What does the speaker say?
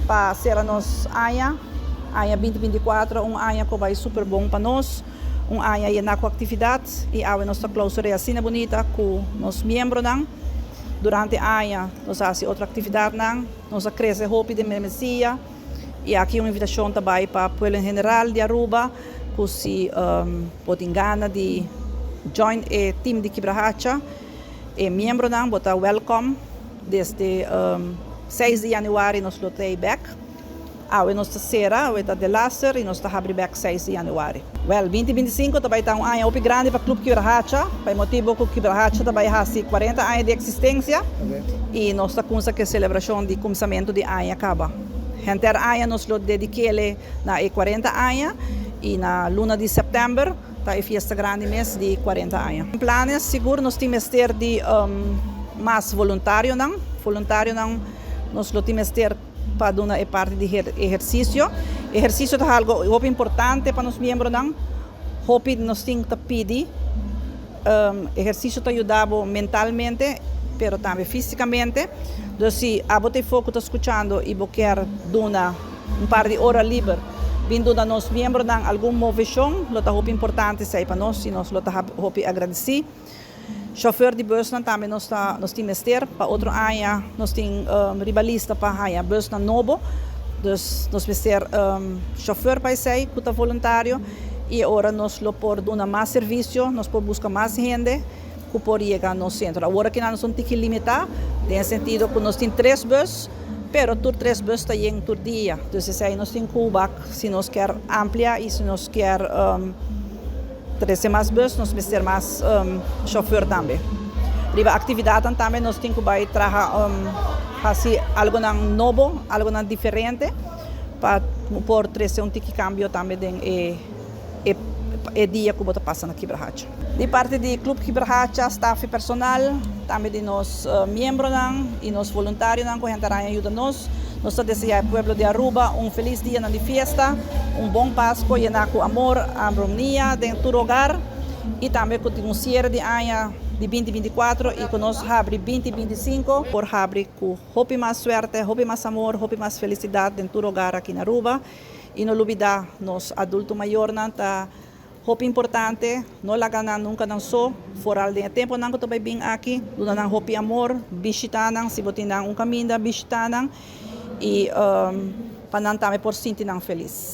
Pa sera nos aña, aña 2024, un aña ku a bai super bon pa nos, un aña yená ku aktividat i awe nos ta klousur'é asina bunita ku nos miembronan. Durante aña nos a hasi otro aktividatnan, nos a krese hopi den membresia i aki un invitashon ta bai pa pueblo en general di Aruba ku si bo tin gana di join e team di Kibrahacha, e miembronan bo ta welkom. Desde 6 di januari nos lo ta bek. Awe nos ta sera, awe ta delaster i nos ta habri bek 6 di januari. Well, 2025 ta bai ta un aña hopi grandi pa Club Kibrahacha, pa e motibu ku Kibrahacha ta bai hasi 40 aña di eksistensia i nos ta kumsa ku e selebrashon di kumsamentu di aña kaba. Henter aña nos lo dedik'é na e 40 aña i na luna di sèptèmber ta e fiesta grandi mes di 40 aña. Planes, sigur nos tin mester di mas voluntarionan. Voluntarionan nos lo tin mester pa duna e parti di ehersisio. Ehersisio ta algu hopi importante pa nos miembronan. Hopi nos tin ta pidi. Ehersisio ta yuda bo mentalmente, pero tambe físikamente. Dus si abo ta afó ku ta skuchando i bo ke duna un par di ora liber, bin duna nos miembronan algun moveshon, lo ta hopi importante esei pa nos i nos lo ta hopi agradesí. Chauffeur di busnan tambe nos tin mester. Pa otro aña nos tin riba lista pa haña busnan nobo. Dus nos mester chauffeur pa esei ku ta voluntario i ora nos lo por duna mas servisio, nos por buska mas hende ku por yega nos sentro. Awor aki nos ta un tiki limitá, den sentido ku nos tin tres bus, pero tur tres bus ta yen tur dia. Dus esei nos tin ku wak si nos ke amplia i si nos ke trese mas bus, nos mester mas chauffeur tambe. Riba aktividat tambe nos tin ku bai traha hasi algu nobo, algu diferente pa por trese un tiki kambio tambe den e dia ku bo ta pasa na Kibrahacha. Di parti di Club Kibrahacha, staff i personal, tambe di nos miembronan i nos voluntarionan ku henter aña yuda nos. Nos ta deseá pueblo di Aruba un felis dia di fiesta, un bon Pasku yená ku amor, harmonia den tur hogar i tambe ku un siere di aña di 2024 i ku nos habri 2025 por habri ku hopi mas suerte, hopi mas amor, hopi mas felisidat den tur hogar aki na Aruba. I no lubidá nos adulto mayornan ta hopi importante, no laga nan nunka nan so, foral den tempu nan ku ta bai bin aki, duna nan hopi amor, bishitá nan, si bo tin nan un kaminda, bishitá nan i pa nan tambe por sinti nan felis.